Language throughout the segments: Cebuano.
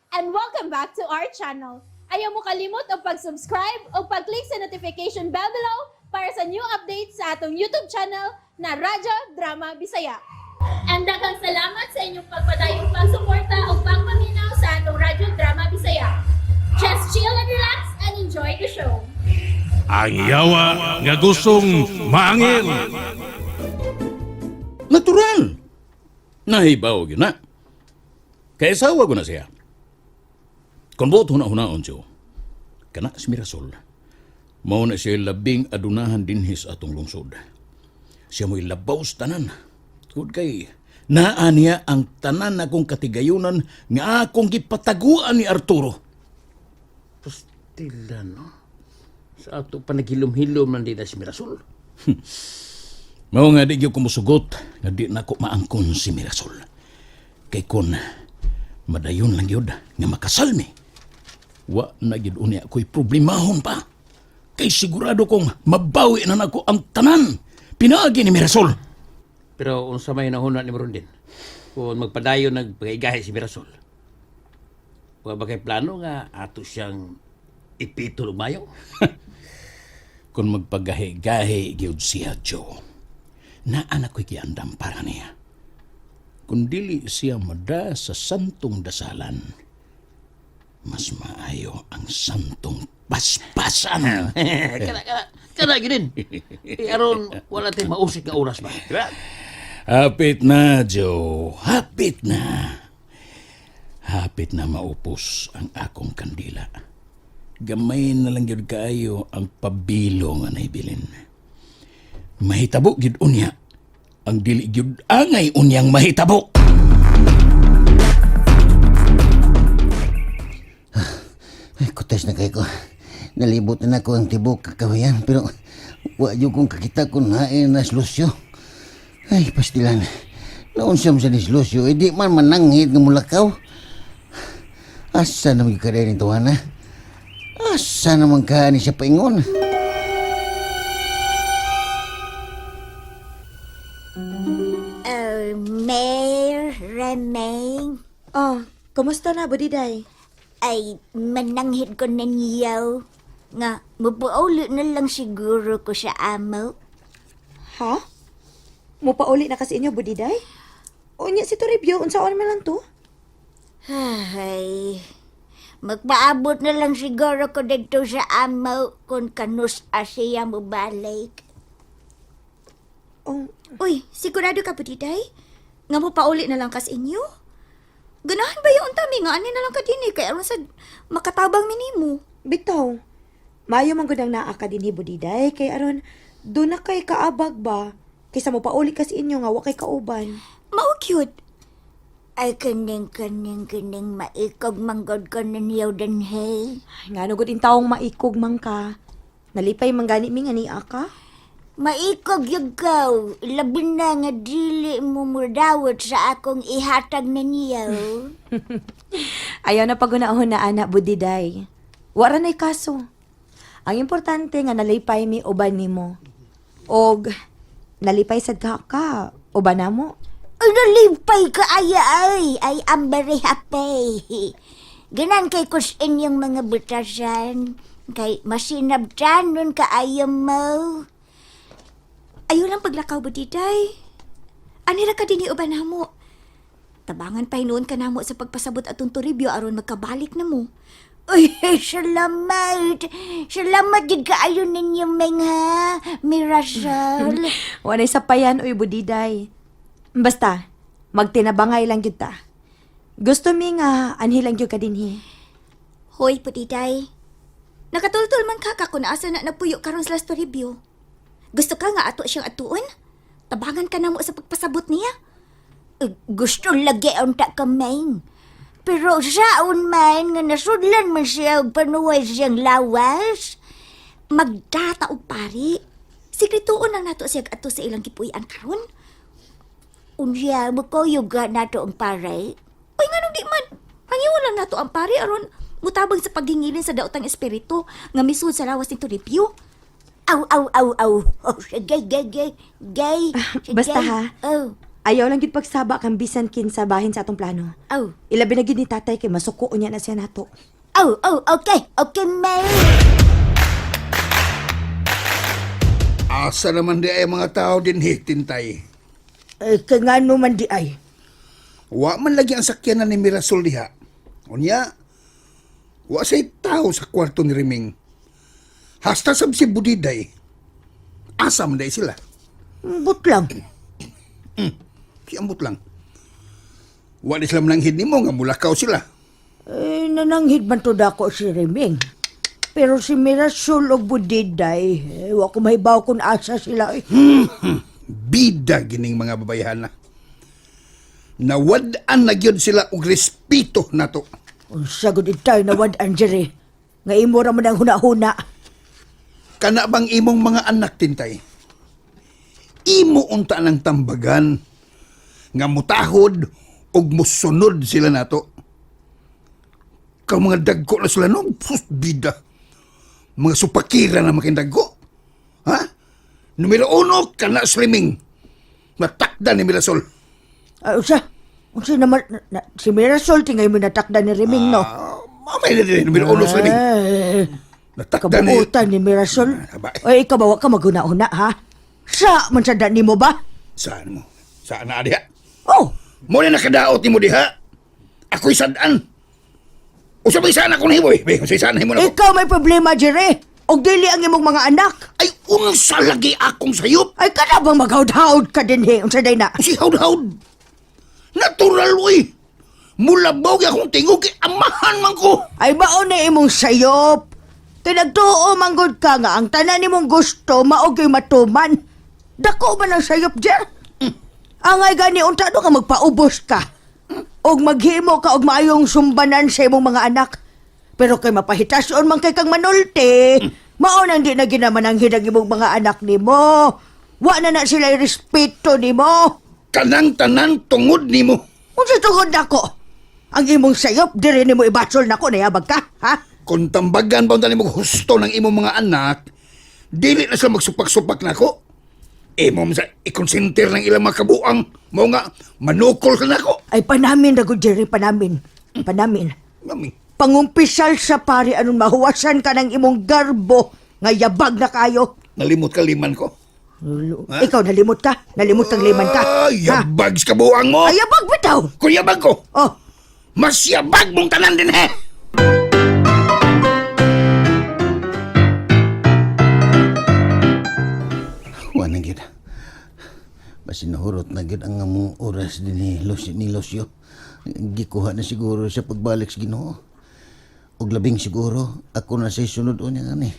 And welcome back to our channel. Ayaw mo kalimot og pag-subscribe o pag-click sa notification bell below para sa new updates sa atong YouTube channel na Radyo Drama Bisaya. And daghang salamat sa inyong pagpadayong pagsuporta o pagpaminaw sa atong Radyo Drama Bisaya. Just chill and relax and enjoy the show. Ang yawa nga gustong maangil. Natural. Nahibaw gyud na. Kay asawa ko na siya. Kung buot huna-hunaon siyo, kana si Mirasol, mao na siya labing adunahan dinhi sa atong lungsod. Siya mo'y labaw sa tanan. Tungod kay naa niya ang tanan akong katigayunan nga akong gipataguan ni Arturo. Pastila, no? Sa ato pa naghilom-hilom lang din na si Mirasol. Mao nga di gyud ko mosugot nga di nako maangkon si Mirasol. Kay kon madayon lang gyud nga makasal mi, wa na gyud unya ako'y problemahon pa. Kay sigurado kong mabawi na nako ang tanan pinaagi ni Mirasol. Pero unsa may nahuna ni Marundin? Kung magpadayon nagpagaigahi si Mirasol. Wa ba kay plano nga ato siyang ipitol og mayo? Kung magpagahi-gahi gyud siya, Joe, naa na ko'y giandam para niya. Kung dili siya mada sa santong dasalan, mas maayo ang santong paspasan. Kana kana kana gyud din. Eh, aron wala tay mausik nga oras ba? Di ba? Hapit na, Joe. Hapit na. Hapit na maupos ang akong kandila. Gamay na lang gyud kaayo ang pabilo nga nahibilin. Mahitabo gyud unya ang dili gyud angay unyang mahitabo. Ay, kutas na kay ko. Nalibot na nako ang tibok kakahuyan pero wa jud kong kakita kung hain na si Lucio. Ay, pastilan. Naunsam sa ni si Lucio, eh, di man mananghid nga mulakaw. Asa naman ka rin ito, ha? Asa naman ka ni siya paingon? Mayor Remeng, Oh, kumusta na, Budiday? Ay mananghid ko ninyo nga mupauli na lang siguro ko sa amo. Ha? Mupauli na kasi inyo, Budiday? Unya si Toribio, unsaon man lang to? Ay, magpaabot na lang siguro ko dito sa amo kung kanus siya mobalik. Oh, uy, sigurado ka, Budiday? Nga mupauli na lang kas inyo? Ganahan ba yung tami nga ani na lang ka din eh, kay aron sa makatabang minimo. Bitaw. Maayo man gud ang naa ka dinhi, Budiday, kay aron do na kay kaabag ba? Kaysa mo pauli kas inyo nga wa kay kauban. Mao cute. Ay, kaning, kaning, kaning, maikog manggod ko ninyo dinhi. Ay, ngano gud in taong maikog man ka. Nalipay man gani mi nga niya ka. Maikog yung kaw, labi na nga dili mo mudawat sa akong ihatag ninyo. Ayaw na pagunahon na ana, Budiday. Wara na'y kaso. Ang importante nga nalipay mi uban nimo. Og nalipay sad ka ka uban namo. Ay, nalipay ka ay ay, ay I'm very happy. Ganan kay kus inyong mga butasan, kay masinabtan nun kaayo mo. Ayaw lang paglakaw, Budiday. Anira ka din uban namo. Tabangan pa hinuon ka namo sa pagpasabot atong Toribio aron magkabalik na mo. Uy, salamat. Salamat jud kaayo ninyo, Meng, ha? Mirasol. Walay sapayan oy, Budiday. Basta magtinabangay lang gyud ta. Gusto mi nga anhi lang gyud ka dinhi. Hoy, Budiday. Nakatultol man ka ka kung asa na napuyo karon sa last Toribio. Gusto ka nga ato siyang atuon? Tabangan ka namo sa pagpasabot niya. Eh, gusto lagi unta ka, Meng. Pero saon man nga nasudlan man siya og panuway siyang lawas. Magdata og pari. Sikrituon lang nato siya ato sa ilang gipuy-an karon. Unya, mukuyog ka nato ang pare. Uy, nganong di man? Hangyoon lang nato ang pari aron mutabang sa paghingilin sa daotang espiritu nga misud sa lawas ni Toribio. Aw, aw, aw, aw. Oh, sige, gay, gay, gay. Sige. Basta, ha? Oh. Ayaw lang gid pagsaba kang bisan kinsa bahin sa atong plano. Oh, Ilabi na gid ni tatay kay masuko niya na siya nato. oh, oh, okay. Okay, May. Asa naman di ay mga tao din tintay. Eh, kay ngano man di ay. Wa man lagi ang sakyanan ni Mirasol diha. Unya, wa say tao sa kwarto ni Riming. Hasta sab si Budiday. Asa man day sila. But lang. Kiambot lang. Wa di sila mananghid nimo nga mulakaw sila. Eh, nananghid man to dako si Reming. Pero si Mirasol og Budiday, eh, wa ko mahibaw kung asa sila. Eh. Bida gining mga babayhana. Nawad-an na gyud sila og respeto nato. Unsa gud itay na wad-an diri. Nga imo ra man ang huna-huna. Kana bang imong mga anak tintay? Imo unta ng tambagan nga mutahod og musunod sila nato. Kang mga dagko na sila no, pus, bida. Mga supakira na makindagko. Ha? Numero uno, kana slimming. Matakda ni Mirasol. Ay, unsa? Unsa naman, na, si Mirasol tingay mo natakda ni Reming, no? Ah, mamay na din, numero uno slimming. Eh, Natakda ni... kabuutan ni Mirasol. Ah, aba. Ay, ikaw ba, wa ka maghuna-huna, ha? Sa man sa dani mo ba? Saan mo? Saan na diha? Oh, Mo na nakadaot ni mo diha. Ako'y sadaan. Usa ba saan ako nahimo eh? Be, usa saan nahimo na ako? ikaw may problema, Jerry. Og dili ang imong mga anak. Ay, unsa lagi akong sayop? Ay, kada bang maghaud-haud ka din, he? Unsa day na? Si haud-haud. Natural, uy. Mulabaw gyud akong tingog, kay amahan man ko. Ay, mao na imong sayop. Kay nagtuo manggod ka nga ang tanan nimong gusto mao gyud matuman. Dako man ang sayop, Jer. Angay gani unta do ka magpaubos ka. Og maghimo ka og maayong sumbanan sa imong mga anak. Pero kay mapahitason man kay kang manulti, mao nang di na ginamananghid ang imong mga anak nimo. Wa na na sila respeto nimo. Kanang tanan tungod nimo. Unsa tungod nako? Ang imong sayop diri nimo ibasol nako nayabag ka, ha? Kung tambagan ba unta nimo husto ng imong mga anak, dili na sila magsupak-supak nako. Imo man sa ikonsinter ng ilang mga kabuang, mao nga manukol ka nako. Ay panamin na gud Jerry, panamin. Panamin. Mami, Pangumpisal sa pari aron mahuwasan ka ng imong garbo nga yabag na kayo. Nalimot ka liman ko. Ha? Ikaw nalimot ka? Nalimot kang liman ka? Ay, yabag sa kabuang mo. Ay, yabag bitaw. Kung yabag ko, Oh, mas yabag mong tanan din he. Wa na gyud. Basin nahurot na gyud ang among oras din ni Lucio, ni Lucio. Gikuha na siguro sa pagbalik sa Ginoo. Og labing siguro ako na say sunod unya ani.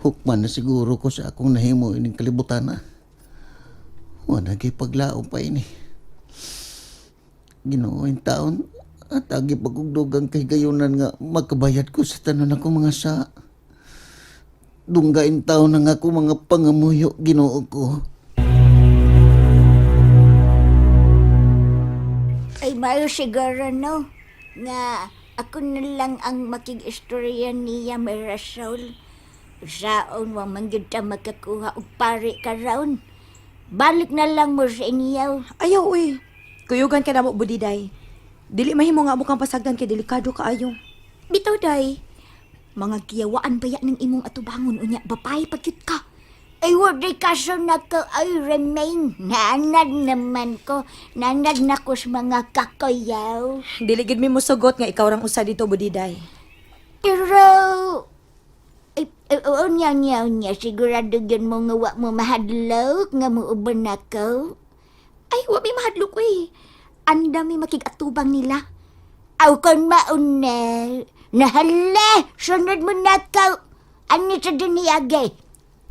Hukman na siguro ko sa akong nahimo ining kalibutan na. Wa na gyud paglaom pa ini. Ginoo in taon at agi pagugdugang kay gayunan nga makabayad ko sa tanan ako mga sa. Dunggain taon na nga ako mga pangamuyo, Ginoo ko. Ay, mayo siguro, no? Nga, ako na lang ang makig-istorya niya, Mirasol. Saon, wa man gyud ta makakuha og pare karon. Balik na lang mo sa inyo. Ayaw uy. Kuyugan ka na mo budiday. Dili mahimo nga amo kang pasagdan kay delikado kaayo. Bitaw, day. Mga giyawaan baya ng imong atubangon unya, babae pagyud ka. Ay, wala kaso na ko ay remain. Naanad naman ko. Naanad na ko sa mga kakayaw. Dili gid mi mosugot nga ikaw rang usa dito budiday. Pero, ay, ay, oo niya, niya, niya. Sigurado yun mo nga wa mo mahadlok, nga mo uban na ko. Ay, wa may mahadlok uy. Ang dami makigatubang nila. Aw, kon mauna. Nahala, sunod mo na ka. Ano sa diniyagay?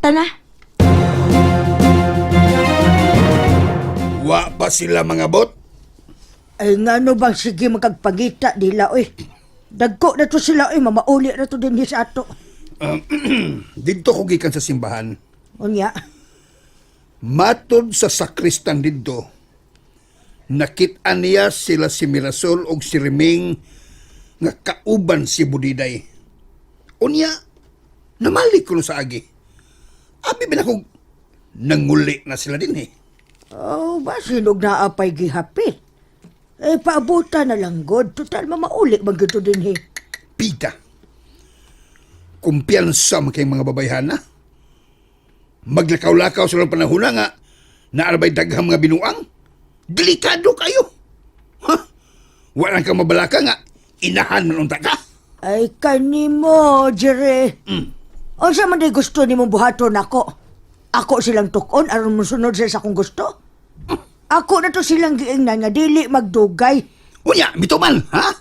Tana. Wa pa sila mga bot. ay ngano bang sige magkagpangita nila, oy. Dagko na to sila, oy. Mamauli na to din sa ato. Didto ko gikan sa simbahan. Unya. Matod sa sakristan didto, nakit-an niya sila si Mirasol og si Reming nga kauban si Budiday. Unya, namalik ko sa agi. Abi ba na kung nanguli na sila din eh. Oh, basinog na apay gihapit. Eh, paabutan na lang, God. Total, mamauli man gyud to dinhi. Pita. Kumpiyansa man kayong mga babayhana. Maglakaw-lakaw sa lang panahon na nga naarbay daghang mga binuang. Delikado kayo. Ha? Walang kang mabalaka nga inahan man unta ka. Ay, kanimo, Jere. Unsa man day gusto nimo buhaton nako? Ako silang tukon aron mosunod sila sa akong gusto. Ako na to silang giingnan nga dili magdugay. Unya, mituman, ha?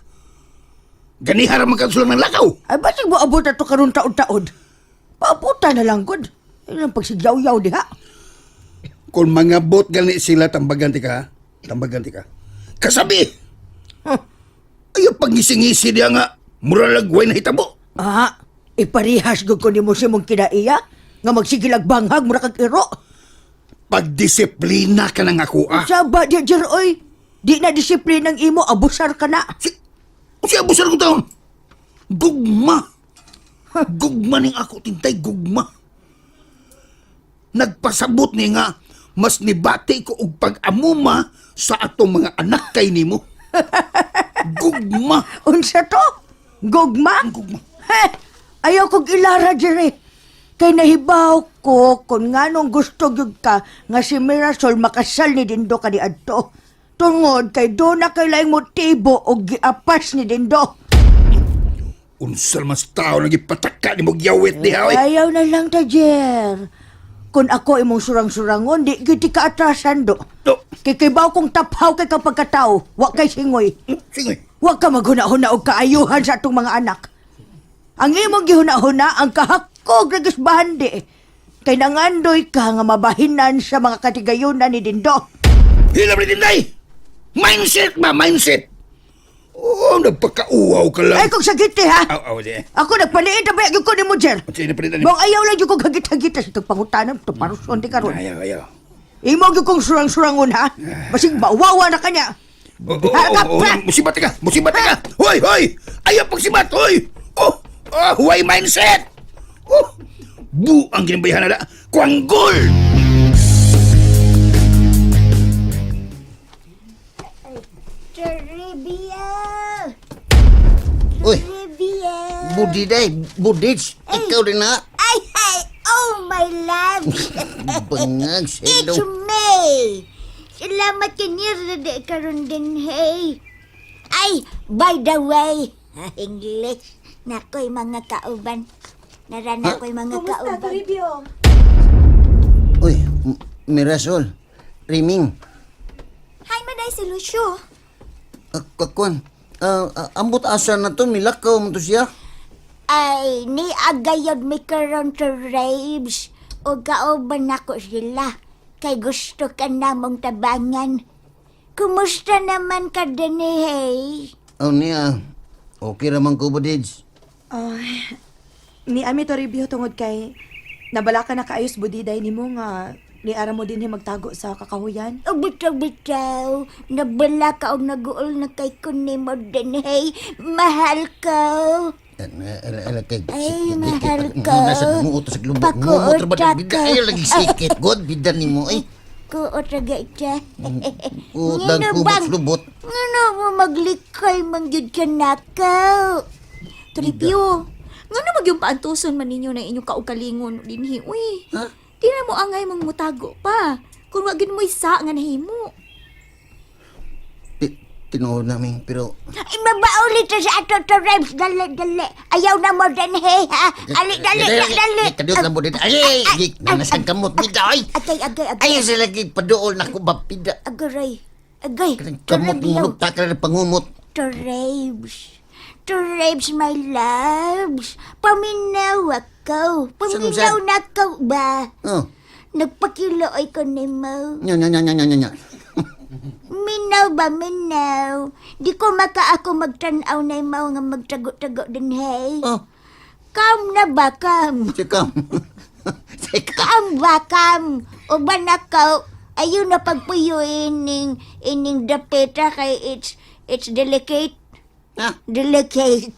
Ganihara man ka silang ng lakaw. Ay, basig mo abot na to karon taod-taod. Paabutan na lang, God. Ilang pagsigyaw-yaw diha. Kung mga bot gani sila, tambagan ti ka, ha? Tambagan ti ka. Kasabi! Huh. Ayaw pagngisi-ngisi diya nga, mura lagway na hitabo. Ah, iparihas gud ko nimo si mong kinaiya nga magsigilag banghag mura kag iro. Pagdisiplina ka ng ako, ah. Saba di Jer oy. Di na disiplina ang imo, abusar ka na. Si, si abusar ko taon. Gugma. Gugma ning ako, tintay, gugma. Nagpasabot ni nga, mas nibati ko og pag-amuma sa atong mga anak kay nimo. Gugma. Unsa to? Gugma? Gugma. Heh, ayaw kog ilara Jere. Kay nahibaw ko kung nganong gusto gyud ka nga si Mirasol makasal ni Dindo kaniadto. Tungod kay do na kay laing motibo og giapas ni Dindo. Unsa mas tao lagi pataka ni mo gyawit diha oy. Ayaw na lang ta, Jer. Kung ako imong surang-surangon, di gyud ti kaatrasan do. Do. Kay kibaw kong taphaw kay kapag katao, wa kay singoy. Singoy. Wa ka maghuna-huna og kaayuhan sa atong mga anak. Ang imong gihuna-huna ang kahakog ra gyud bahandi. Kay nangandoy ka nga mabahinan sa mga katigayunan ni Dindo. Hilam ni Dinday. Mindset ba, mindset. Oh, nagpakauaw ka lang. Ay kung sagiti ha. Aw, aw, di. Ako nagpaliit na ba ko nimo Jer. Unsa na palitan nimo? Mong ayaw lang jud kog hagit-hagita sa itong pangutanan, itong paruson di karon. Ayaw, ayaw. Imo gyud kong surang-surangon ha. Basig mawawa na kanya. Oh, oh, oh, oh, musibat ka, musibat ka. Hoy, hoy. Ayaw pagsibat, hoy. Oh, oh, huway mindset. Oh, bu ang ginabayahan na Kwanggol. Toribio! Uy. Toribio! Budiday, budits, ikaw din na. Ay, ay! Oh, my love! Bangag sa It's ilong. me! Salamat kinir di karon din, hey! Ay, by the way, English, nako'y mga kauban. Narana ko'y mga Kumusta, kauban. Toribio? Uy, Mirasol, Riming, Hi, Maday si Lucio. Kakuan, ambot asa na to, milakaw mo to siya. Ay, ni agayod mi karon to raves. O kauban nako sila. Kay gusto ka namong tabangan. Kumusta naman ka din, hey? Oh, niya, okay raman ko, Budids. Ay, ni Ami Toribio tungod kay nabalaka na kaayos budiday nimo nga ni ara mo din magtago sa kakahuyan. O bitaw-bitaw, nabala ka o naguol na kay kunimo din, hey. Mahal ko. Ala, kay, Ay, mahal ko. Nasa muot sa glubok. Muot ra ba Pakuot bida? ako. Ay, lagi sikit. God, bida ni mo, ay. Kuot ra siya. Kuot ang kumot lubot. Ngano mo maglikay man gyud ka nakaw. Toribio, ngano magyung paantuson man ninyo ng inyong kaugalingon dinhi uy. Ha? Di na mo angay mong mutago pa. Kung wa gid mo isa nga nahimo. Tinuod namin, pero Ay, mabaulit sa ato to Rebs. Dali, dali. Ayaw na mo din, hey, ha? Ali, dali, dali, dali. Kadiyot lang mo din. Ay, ay, nanasang kamot, bida, ay. Agay, agay, agay. Ay, sila lagi paduol na ko ba, bida. Agaray. Agay. Kamot, Toribio. mulog, takal na pangumot. To Rebs. To Rebs, my loves. Paminaw ako. Paminaw Saan, na ako ba? Oh, Nagpakilooy ko ni mo. nya, nya, nya, nya, nya, nya. Minaw ba, minaw? Di ko maka ako magtanaw na imaw nga magtago-tago din, hey. Oh, Kam na ba, kam? sikam. Sikam. Kam ba, kam? O ba nakaw? Ayun na pagpuyo ining, ining dapeta kay it's delicate. Ah. Delicate.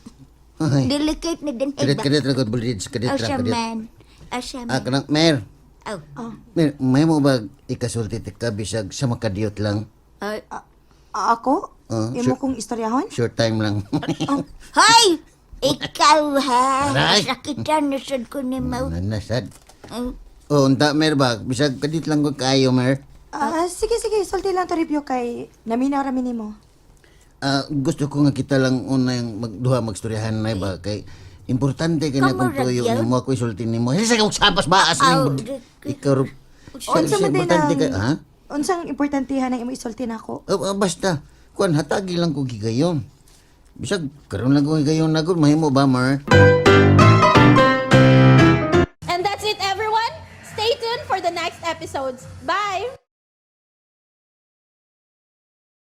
Ay. Delicate na din, hey Kadiyot, ba? kadiyot, kadiyot, kadiyot, kadiyot, Asa kadiyot. man. Asa Ah, man. kanang, Mer. Aw. Mer, may mo ba ikasulti ti ka bisag sa makadiyot lang? Ay. Ako? Ah, Imo sure. kong istoryahon? Short time lang. Hoy! Ikaw ha! Aray! Sakitan na sad ko ni Mau. Nanasad. Ang Oh, unta mer ba? Bisag kadiyot lang ko kaayo, mer. Ah, sige, sige. Sulti lang Toribio kay naminaw ra mi nimo. Ah, gusto ko nga kita lang una yung magduha magstoryahan na ba kay importante kay na Kamu kung tuyo ra gyud? nimo ako isulti nimo. Sa kag sapas baas Aw, ning ikaw. Unsa man din importante ang kay ha? Unsang importantehan ang imo isulti nako? Ah, ah, basta kuan hatagi lang ko gigayon. Bisag karon lang ko higayon na gud mahimo ba mer? And that's it, everyone. Stay tuned for the next episodes. Bye!